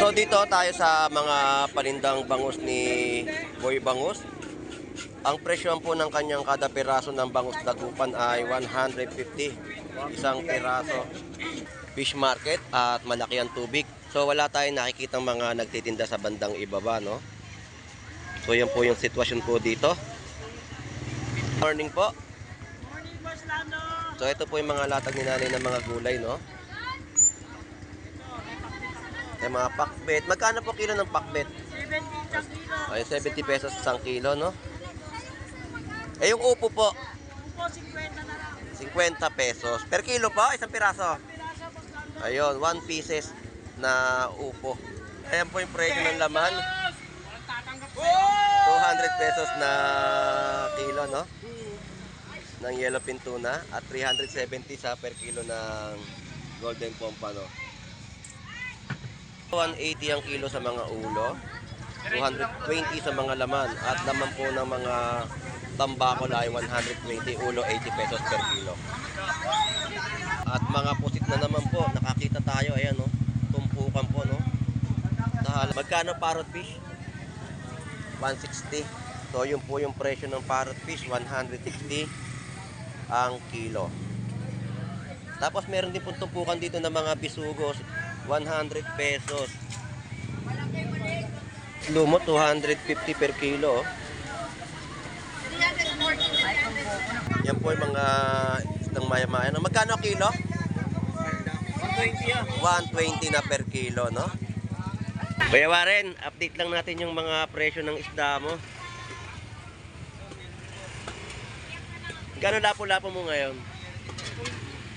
So dito tayo sa mga panindang bangus ni Boy Bangus. Ang presyo po ng kanyang kada piraso ng bangus dagupan ay 150. Isang piraso. Fish market at malaki ang tubig. So wala tayong nakikitang mga nagtitinda sa bandang ibaba, no? So yan po yung sitwasyon po dito. Morning po. Morning, Boss Lando. So ito po yung mga latag ni nanay ng mga gulay, no? Yung mga pakbet. Magkano po kilo ng pakbet? 70 isang kilo. Ay, 70 pesos isang kilo, no? Eh, yung upo po, Upo, 50 na lang. 50 pesos. Per kilo po, isang piraso. Pirasa, Boss Lando. Ayun, 1 pieces na upo. Ayan po yung presyo ng laman. Walang tatanggap sa'yo. 200 pesos na kilo, no? Ng yellow pin tuna. At 370 sa per kilo ng golden pompano. 180 ang kilo sa mga ulo. 220 sa mga laman. At laman po ng mga tambako ay 120, ulo 80 pesos per kilo. At mga pusit na naman po, nakakita tayo, ayan, no? Tumpukan po, no? Magkano parrot fish? 160. So yun po yung presyo ng parrot fish, 160 ang kilo. Tapos meron din po tumpukan dito ng mga bisugos, 100 pesos. Lumot, 250 per kilo. Yan po yung mga isang maya-maya. Magkano kilo? 120 na per kilo, no? Kuya Warren, update lang natin yung mga presyo ng isda mo. Gano'n lapo-lapo mo ngayon?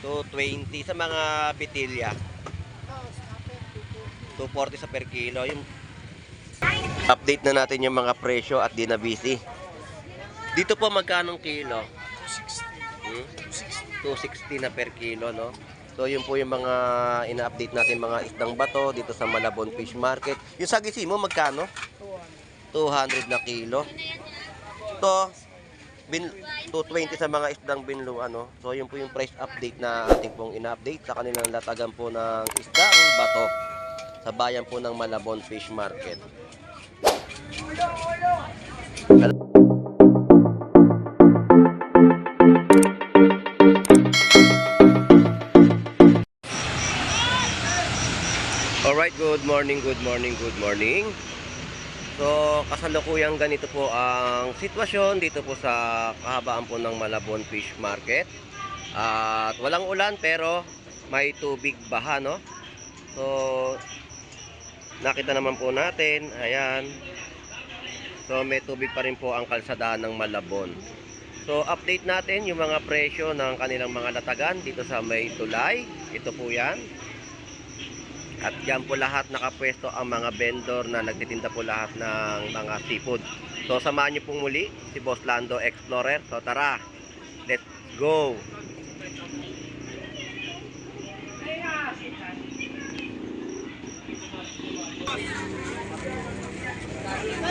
220 sa mga bitilya. 240 sa per kilo. Yung update na natin yung mga presyo at di na busy. Dito po magkano kilo? 260 na per kilo, no? So yun po yung mga ina-update natin mga isdang bato dito sa Malabon Fish Market. Yung sagisi mo magkano? 200 na kilo. Ito 220 sa mga isdang binluan, no? So yun po yung price update na ating pong ina-update sa kanilang latagan po ng isdang bato sa bayan po ng Malabon Fish Market. Alright, good morning. So, kasalukuyang ganito po ang sitwasyon dito po sa kahabaan po ng Malabon Fish Market. At walang ulan pero may tubig baha, no? So, nakita naman po natin, ayan. So, may tubig pa rin po ang kalsadaan ng Malabon. So, update natin yung mga presyo ng kanilang mga latagan dito sa may tulay. Ito po yan. At yan po lahat nakapwesto ang mga vendor na nagtitinda po lahat ng mga seafood. So samahan niyo pong muli si Boss Lando Explorer. So tara, let's go!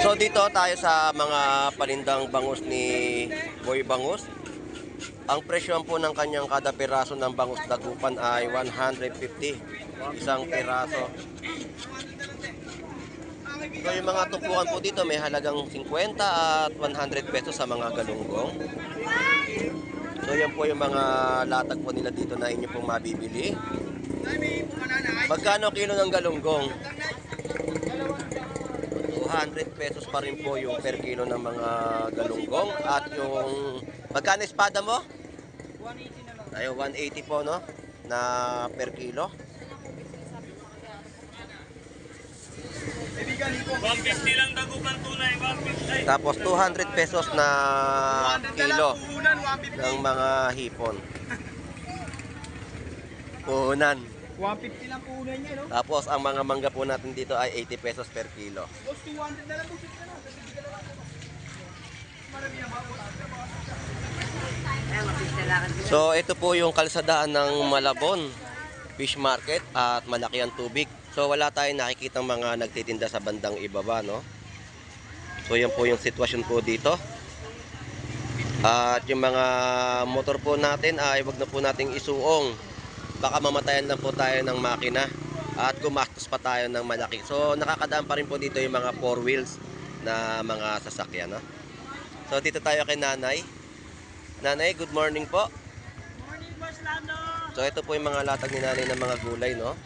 So dito tayo sa mga panindang bangus ni Boy Bangus. Ang presyo po ng kanyang kada piraso ng bangus dagupan ay 150. Isang piraso. So yung mga tumpukan po dito may halagang 50 at 100 pesos sa mga galunggong. So yan po yung mga latag po nila dito na inyo pong mabibili. Magkano kilo ng galunggong? 200 pesos pa rin po yung per kilo ng mga galunggong. At yung magkano espada mo? 180 na lang. Ayun, 180 po, no? Na per kilo. 150 lang dagupan tunay, 150. Tapos 200 pesos na kilo ng mga hipon. Puhunan. 150 lang punan niya, no? Tapos ang mga mangga po natin dito ay 80 pesos per kilo. Boss, 200 na lang po siya na. Kasi hindi ka lang ako. Marami na ba? So ito po yung kalsadaan ng Malabon Fish Market at malaki ang tubig. So wala tayong nakikitang mga nagtitinda sa bandang ibaba, no? So yan po yung sitwasyon po dito. At yung mga motor po natin ay wag na po nating isuong. Baka mamatayan lang po tayo ng makina. at gumastos pa tayo ng malaki. So nakakadaan pa rin po dito yung mga 4 wheels na mga sasakyan, no? So dito tayo kay Nanay. Nanay, good morning po. Morning, Boss Lando. So ito po yung mga latag ni Nanay ng mga gulay, no?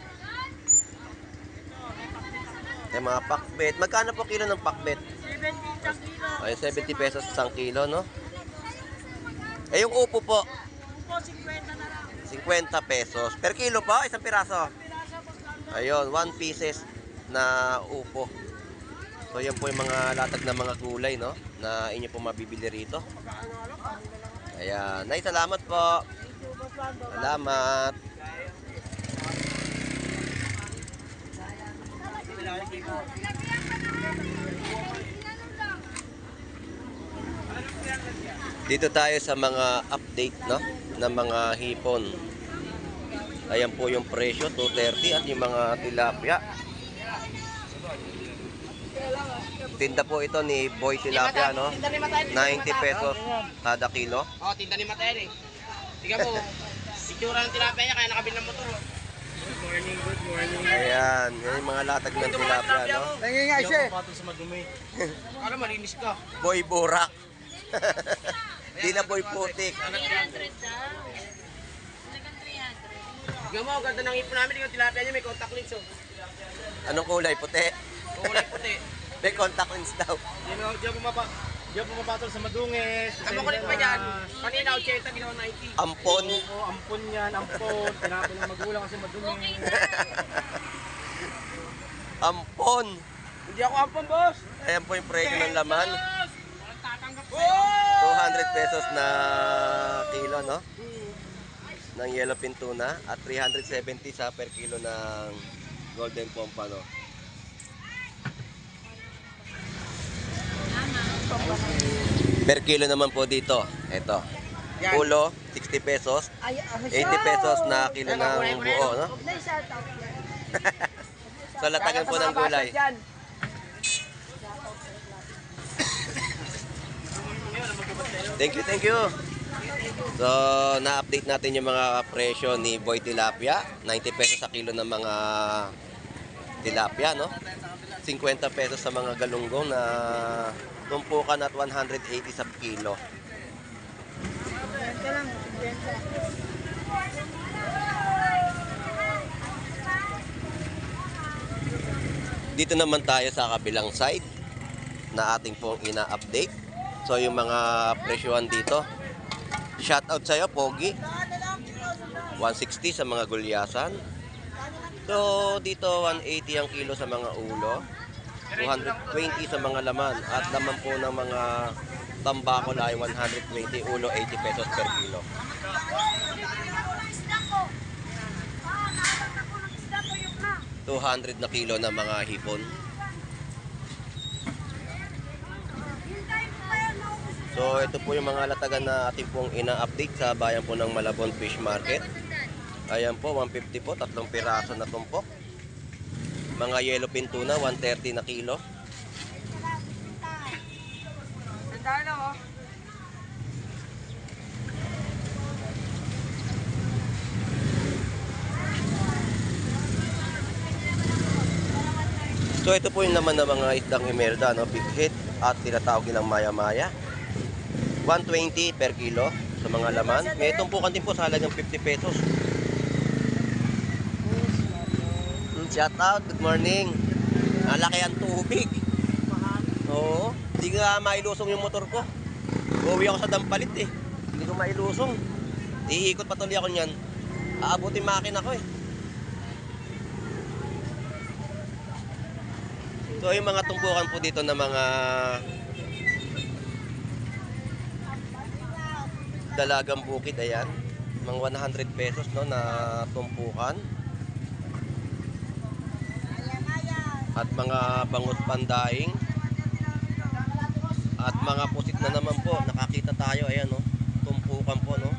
Yung mga pakbet. Magkano po kilo ng pakbet? 70 isang kilo. Ay, 70 pesos isang kilo, no? Eh, yung upo po, Upo, 50 na lang. 50 pesos. Per kilo po, isang piraso. Pirasa, Boss Lando. Ayun, 1 pieces na upo. So, yan po yung mga latag na mga gulay, no? Na inyo po mabibili rito. Ayan. Nay, salamat po. Thank you, Boss Lando. Salamat. Dito tayo sa mga update, no, ng mga hipon. Ayan po yung presyo, 230 at yung mga tilapia. Tinda po ito ni Boy Tilapia, no? 90 pesos kada kilo. Oh, tinda ni Materi. Tingnan mo. Itsura ng tilapia niya kaya nakabili ng motor. Good morning, good morning. Ayan, yan yung mga latag ng tilapia, no? Tingin nga siya. Patong sa madumi. Kala malinis ka. Boy Burak. Di na Boy Putik. 300 daw. Talagang 300. Tingnan mo, ganda ng ipon namin. Yung tilapia niya may contact lens. Oh. Anong kulay? Puti. Kulay puti. May contact lens daw. Diyan pumapatol sa madungis. Ang makulit pa yan. Kanina 80, ginawa 90. Ampon. Oo, ampon yan, ampon. Tinapon ng magulang kasi madumi. Ampon. Hindi ako ampon, boss. Ayan po yung presyo ng laman. Walang tatanggap sa'yo. 200 pesos na kilo, no? Ng yellow pin tuna at 370 sa per kilo ng golden pompano. Per kilo naman po dito. Ito. Yan. Ulo, 60 pesos. 80 pesos na kilo ng buo, no? So, latagan po ng gulay. Thank you, thank you. So, na-update natin yung mga presyo ni Boy Tilapia. 90 pesos sa kilo ng mga tilapia, no? 50 pesos sa mga galunggong na tumpukan at 180 sa kilo. Dito naman tayo sa kabilang side na ating pong ina-update. So, yung mga presyohan dito. Shoutout sa'yo, Pogi. 160 sa mga gulyasan. So, dito 180 ang kilo sa mga ulo. 220 sa mga laman. At laman po ng mga tambako ay 120. Ulo 80 pesos per kilo. 200 na kilo ng mga hipon. So, ito po yung mga latagan na ating pong ina-update sa bayan po ng Malabon Fish Market. Ayan po, 150 po, 3 piraso na tumpok. Mga yellow pin tuna, 130 na kilo. Sandalo, oh. So, ito po yung naman ng mga isdang imelda, no? Big hit at tinatawag nilang maya-maya. 120 per kilo sa mga laman. May tumpukan din po sa halagang 50 pesos. Shout out, good morning. Ang laki ang tubig. Oo, hindi nga mailusong yung motor ko. Uwi ako sa Dampalit eh. Hindi ko mailusong. Iikot pa tuloy ako niyan. Aabutin makina ko eh. So yung mga tumpukan po dito na mga dalagang bukid, ayan, mga 100 pesos, no, na tumpukan. At mga bangus pandaing. At mga pusit na naman po, nakakita tayo, ayan, no, tumpukan po, no,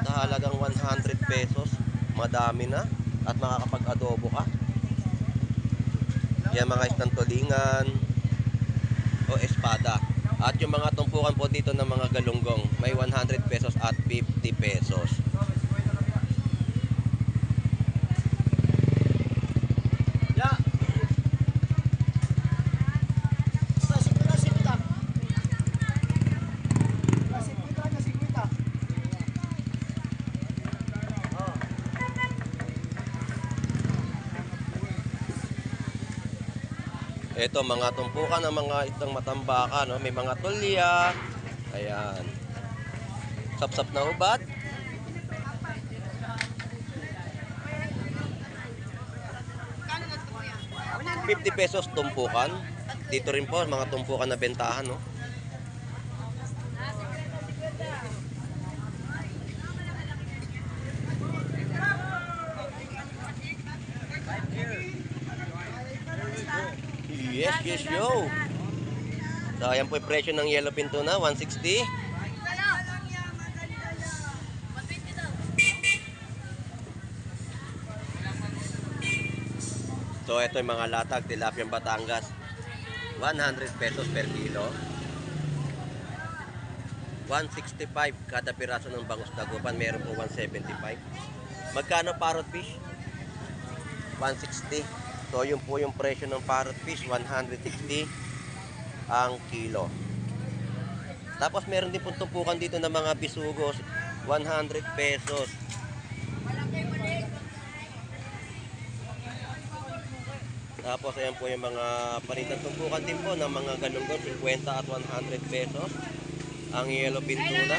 sa halagang 100 pesos. Madami na at makakapag-adobo ka. Yan mga isang tulingan o espada. At yung mga tumpukan po dito ng mga galunggong, may 100 pesos at 50 pesos. Ito, mga tumpukan ng mga itong matambaka, no? May mga tulya. Ayan. Sap-sap na ubat. ₱50 tumpukan. Dito rin po, mga tumpukan na bentahan, no? Yes, yes, yo. So, ayan po yung presyo ng yellowfin tuna, 160. So, ito yung mga latag, tilapia Batangas. ₱100 per kilo. 165 kada piraso ng bangus dagupan, meron po 175. Magkano parrot fish? 160. So, yun po yung presyo ng parrot fish, 160 ang kilo. Tapos, meron din pong tumpukan dito ng mga bisugos, ₱100. Tapos, ayan po yung mga panitan tumpukan din po ng mga galunggong, 50 at ₱100 ang yellowfin tuna.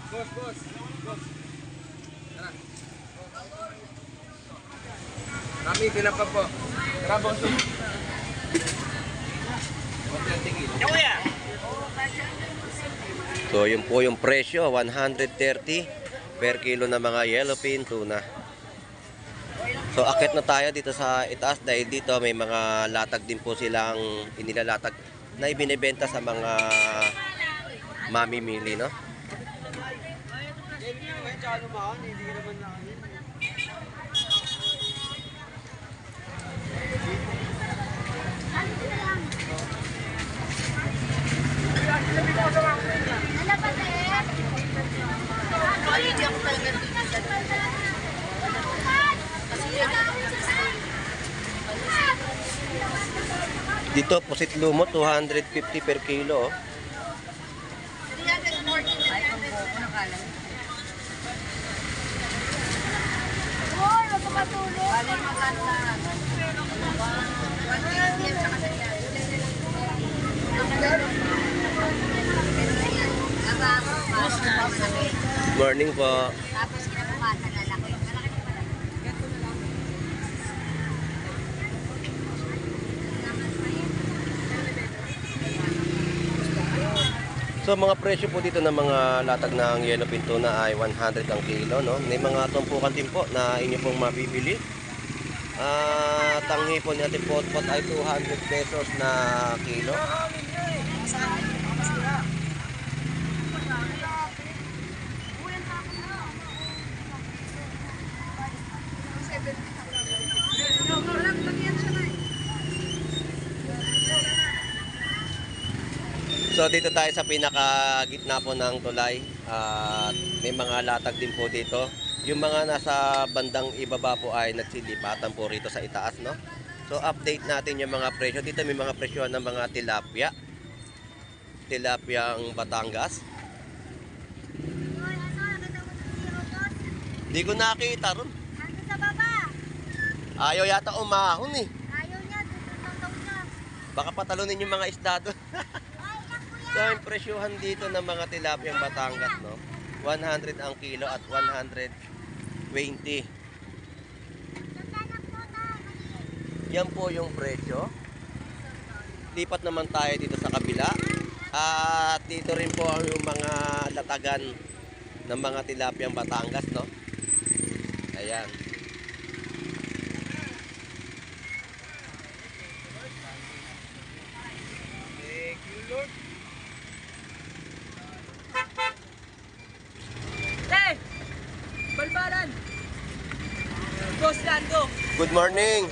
Boss. Tara. Kami, tinapa po. Tara, boss. So, yun po yung presyo, 130 per kilo na mga yellowfin tuna. So, akit na tayo dito sa itaas dahil dito may mga latag din po silang inilalatag na ibinebenta sa mga mamimili, no? Dito, pusit lumot, 250 per kilo. Oh. Morning po. Tapos kinabukasan lalaki. So mga presyo po dito ng mga latag ng yellowfin tuna ay 100 ang kilo, no? May mga tumpukan din po na inyo pong mabibili. Tanghi po ni Ate Potpot ay ₱200 na kilo. So dito tayo sa pinakagitna po ng tulay at may mga latag din po dito. Yung mga nasa bandang ibaba po ay nagsilipatan po rito sa itaas, no? So update natin yung mga presyo. Dito may mga presyo ng mga tilapia. Tilapia ang Batangas. Di ko nakita ron. Nandun sa baba. Ayaw yata umahon eh. Ayaw niya, tututong siya. Baka patalunin yung mga isda doon. So, yung presyohan dito ng mga tilapia Batangas, no? 100 ang kilo at 120. Yan po yung presyo. Lipat naman tayo dito sa kabila. At dito rin po yung mga latagan ng mga tilapia Batangas, no? Ayan. Thank you, Lord. Hey! Balbaran! Boss Lando! Good morning.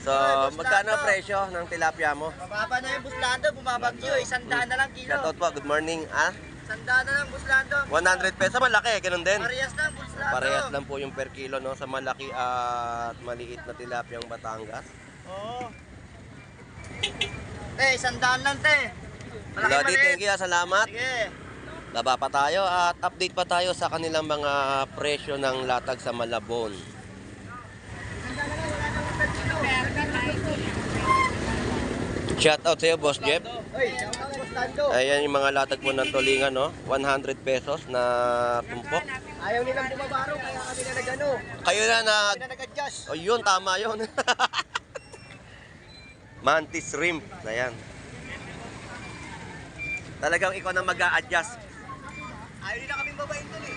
So, magkano presyo ng tilapia mo? Mababa na yung Buslando, bumabagyo, 100 na lang kilo. Shoutout po, good morning. 100 na lang Buslando. ₱100, malaki, ganun din. Parehas lang Buslando. Parehas lang po yung per kilo, no, sa malaki at maliit na tilapiyang Batangas. Oo. Te, 100 lang te. Lodi, thank you, salamat. Sige. Baba pa tayo at update pa tayo sa kanilang mga presyo ng latag sa Malabon. Shout out sa'yo, Boss Jeff. Ay, shout out Boss Tando. Ayan yung mga latag po ng tulingan, no? 100 pesos na tumpok. Ayaw nilang bumabaro, kaya kami na nag-ano. Kayo na Kami na nag-adjust. Oh, yun, tama yun. Mantis shrimp. Ayan. Talagang ikaw na mag-a-adjust. Ayaw nila kaming babain dun eh.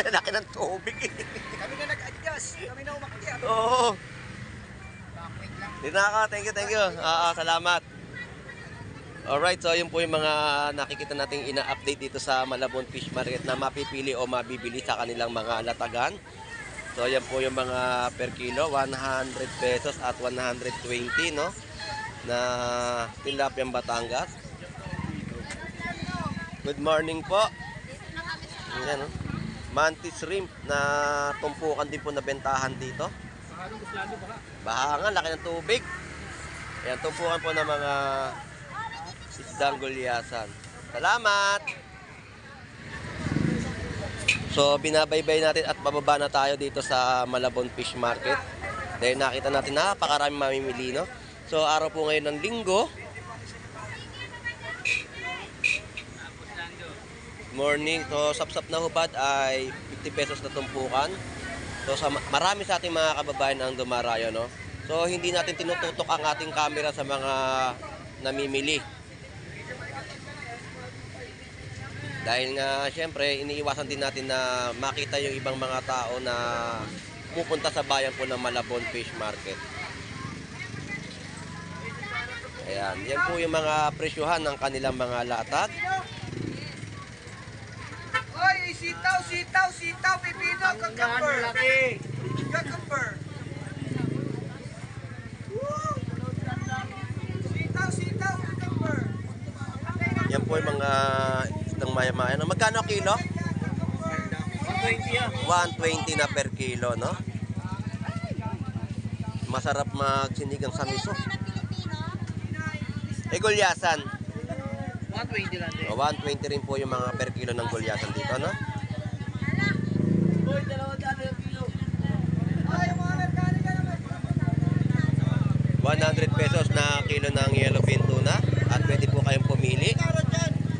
Laki ng tubig eh. Kami na nag-adjust. Kami na umakyat. Oo. Dito na ako. Thank you. Salamat. Alright, so yun po yung mga nakikita nating ina-update dito sa Malabon Fish Market na mapipili o mabibili sa kanilang mga latagan. So yan po yung mga per kilo, 100 pesos at 120, no? Na tilapiyang Batangas. Good morning po. Ayan, no? Mantis shrimp na tumpukan din po na bentahan dito. Baha nga, laki ng tubig. Ayan, tumpukan po ng mga isdang gulyasan. Salamat! So, binabaybay natin at bababa na tayo dito sa Malabon Fish Market. Dahil nakita natin napakaraming mamimili, no? So, araw po ngayon ng linggo. Morning. So, sapsap na hubad ay 50 pesos na tumpukan. So, marami sa ating mga kababayan ang dumarayo, no? So, hindi natin tinututok ang ating camera sa mga namimili. Dahil nga, syempre, iniiwasan din natin na makita yung ibang mga tao na pupunta sa bayan po ng Malabon Fish Market. Ayan, yan po yung mga presyuhan ng kanilang mga latag. Oy, sitaw, pipino, cucumber. Cucumber. Sitaw, cucumber. Yan po yung mga isdang maya-maya. Magkano kilo? 120 na per kilo, no? Masarap magsinigang sa miso. Gulyasan. 120 lang din. 120 rin po yung mga per kilo ng gulyasan dito, no? Boy, 200 kilo. Ay, mga Amerikano ka naman. 100 pesos na kilo ng yellowfin tuna. At pwede po kayong pumili.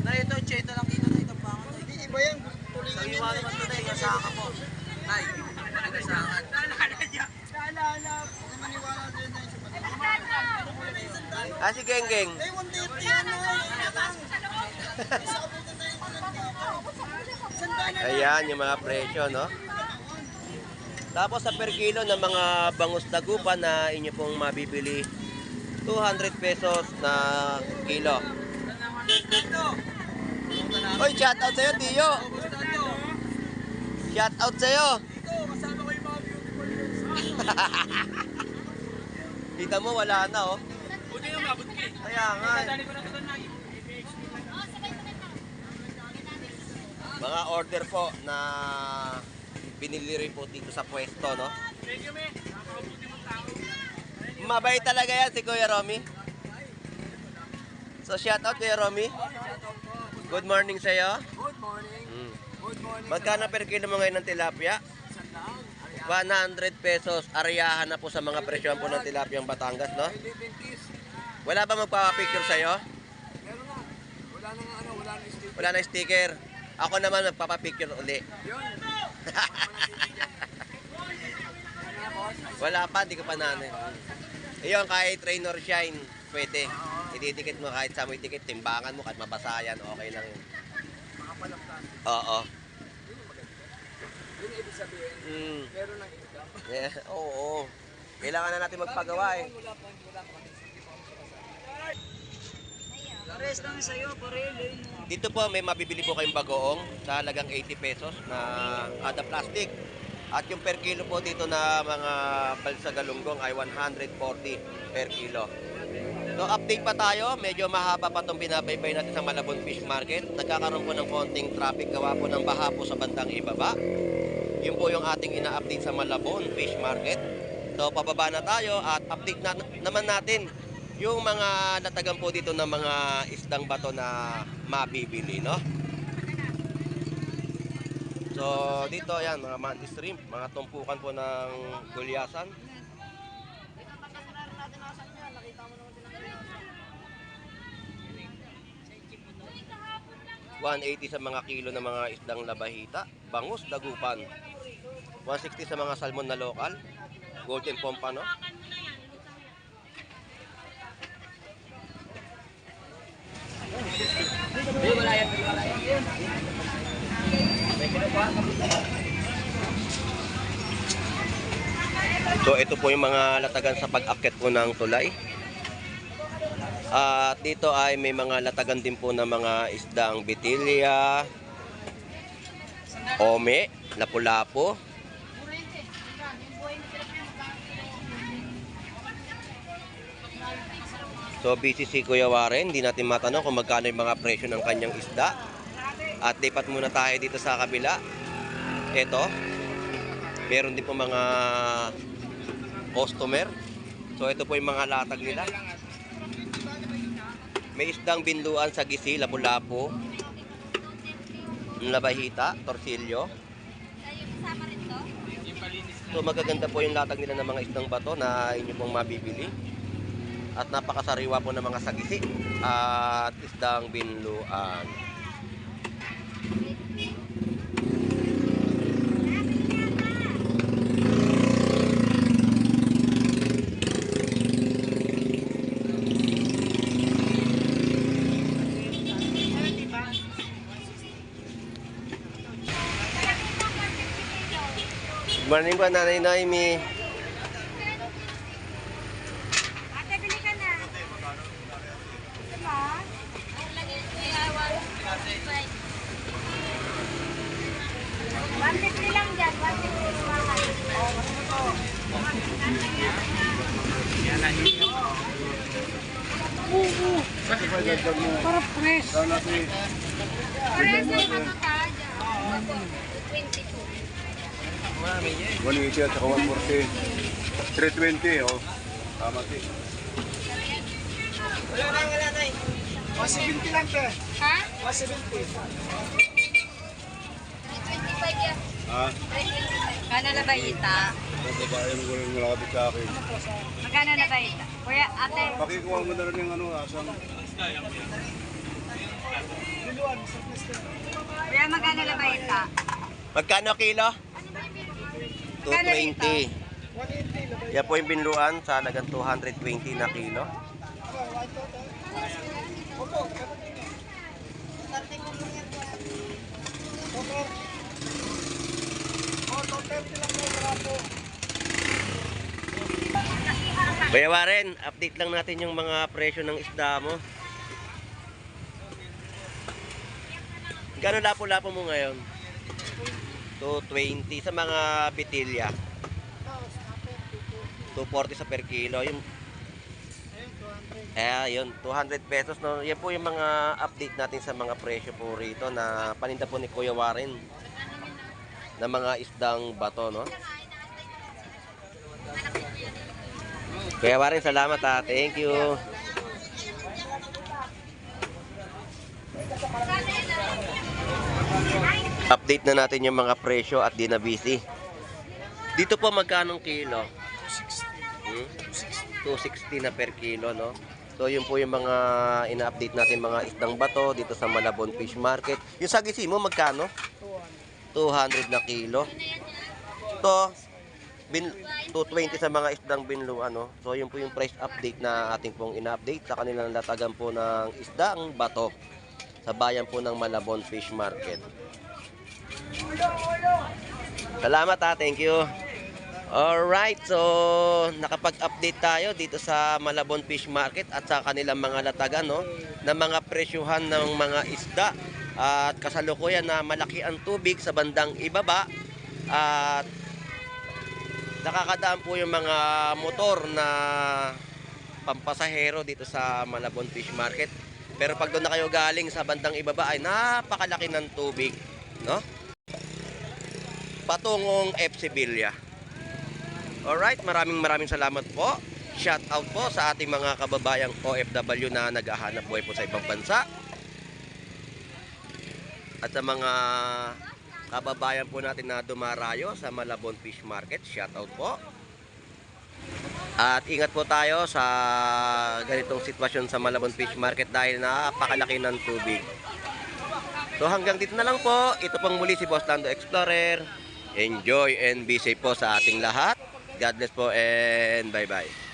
Na ito, cheto lang dito na itong pangat. Hindi, iba yan. Sa iwa naman ito na, kasaka mo. Nay, kasaka. Si Genggeng. Ay, 150 yan na. Ayan yung mga presyo, no? Tapos sa per kilo ng mga bangus dagupan na inyo pong mabibili, 200 pesos na kilo. Oy, shout out sa'yo, Tiyo. Shout out sa'yo. Kasama ko yung mga beautiful girls. Kita mo, wala na, oh. Buti yung mabot ki. Kaya nga. Mga order po na binili rin po dito sa pwesto, no? Thank you, me. Napakabuti mong tao. Mabait talaga yan si Kuya Romy. So, shout out Kuya Romy. Good morning sa'yo. Good morning. Good morning. Magkano per kilo mo ngayon ng tilapia? 100 pesos. Ariyahan na po sa mga presyon po ng tilapiyang Batangas, no? Wala ba magpapapicture sa'yo? Meron na. Wala na stick. Wala na sticker. Ako naman magpapapicture uli. Yun. Wala pa, di ko pa nanin. Iyon, kahit rain or shine, pwede. Ididikit mo kahit sa mo itikit, timbangan mo, kahit mabasa yan, okay lang yun. Oo. Yun ibig sabihin, meron ng income. Yeah, oo. Kailangan na natin magpagawa eh. Wala pa. Pares lang sa'yo, pareli. Dito po may mabibili po kayong bagoong sa halagang 80 pesos na kada plastic. At yung per kilo po dito na mga balsa galunggong ay 140 per kilo. So update pa tayo, medyo mahaba pa itong binabaybay natin sa Malabon Fish Market. Nagkakaroon po ng konting traffic gawa po ng baha po sa bandang ibaba. Yun po yung ating ina-update sa Malabon Fish Market. So pababa na tayo at update na naman natin yung mga natagan po dito ng mga isdang bato na mabibili, no? So dito ayan, mga mantis shrimp, mga tumpukan po ng gulyasan. $180 sa mga kilo ng mga isdang labahita, bangus, dagupan. 160 sa mga salmon na lokal, golden pompano. Wala yan. So ito po yung mga latagan sa pag-akyat po ng tulay. At dito ay may mga latagan din po ng mga isdang bitilya, ome, lapu-lapu. So busy si Kuya Warren, hindi natin matanong kung magkano yung mga presyo ng kanyang isda. At lipat muna tayo dito sa kabila. Ito, meron din po mga customer. So ito po yung mga latag nila. May isdang binluan sa gisi, lapu-lapu, labahita, torsilyo. Kasama rin to? So magaganda po yung latag nila ng mga isdang bato na inyo pong mabibili. At napakasariwa po ng mga sagisi at isdang binluan. Good morning po, Nanay Noemi. Ate, bili ka na. Gusto mo? Ang lagi nila, 150 lang dyan, 150 lang. Para press. Parehas na yung matata dyan. 22. 180 at saka 140. 320, oh. Tama si. Wala na. 170 lang, te. Ha? 170. 325 yan. Ha? 325. Magkano na ba ita? Ang babae mo walang malapit sa akin. Magkano na ba ita? Kuya, ate. Pakikuha mo na rin yung ano, asang. Kuya, magkano na ba ita? Magkano kilo? 220. 180. Yan po yung binluan sa halagang 220 na kilo. Kuya Warren, update lang natin yung mga presyo ng isda mo. Gano'n lapo-lapo mo ngayon? 220 sa mga bitilya. 240 sa per kilo. Yung yun, 200 pesos. No? Yan po yung mga update natin sa mga presyo po rito na paninda po ni Kuya Warren na mga isdang bato, no? Kuya Warren, salamat ha. Thank you. Update na natin yung mga presyo at di na busy. Dito po magkanong kilo? 260 na per kilo, no? So yun po yung mga ina-update natin mga isdang bato dito sa Malabon Fish Market. Yung sagisi mo magkano? 200 na kilo. To 220 sa mga isdang binluan, no? So yun po yung price update na ating pong ina-update sa kanilang latagan po ng isdang bato sa bayan po ng Malabon Fish Market. Salamat ha, thank you. Alright, so nakapag-update tayo dito sa Malabon Fish Market at sa kanilang mga latagan, no, ng mga presyuhan ng mga isda. At kasalukuyan na malaki ang tubig sa bandang ibaba at nakakadaan po yung mga motor na pampasahero dito sa Malabon Fish Market. Pero pag doon na kayo galing sa bandang ibaba ay napakalaki ng tubig, no? Patungong FC Villa. Alright, maraming salamat po. Shout out po sa ating mga kababayang OFW na naghahanap buhay po sa ibang bansa. At sa mga kababayan po natin na dumarayo sa Malabon Fish Market, shout out po. At ingat po tayo sa ganitong sitwasyon sa Malabon Fish Market dahil napakalaki ng tubig. So hanggang dito na lang po. Ito pong muli si Boss Lando Explorer. Enjoy and be safe po sa ating lahat. God bless po and bye-bye.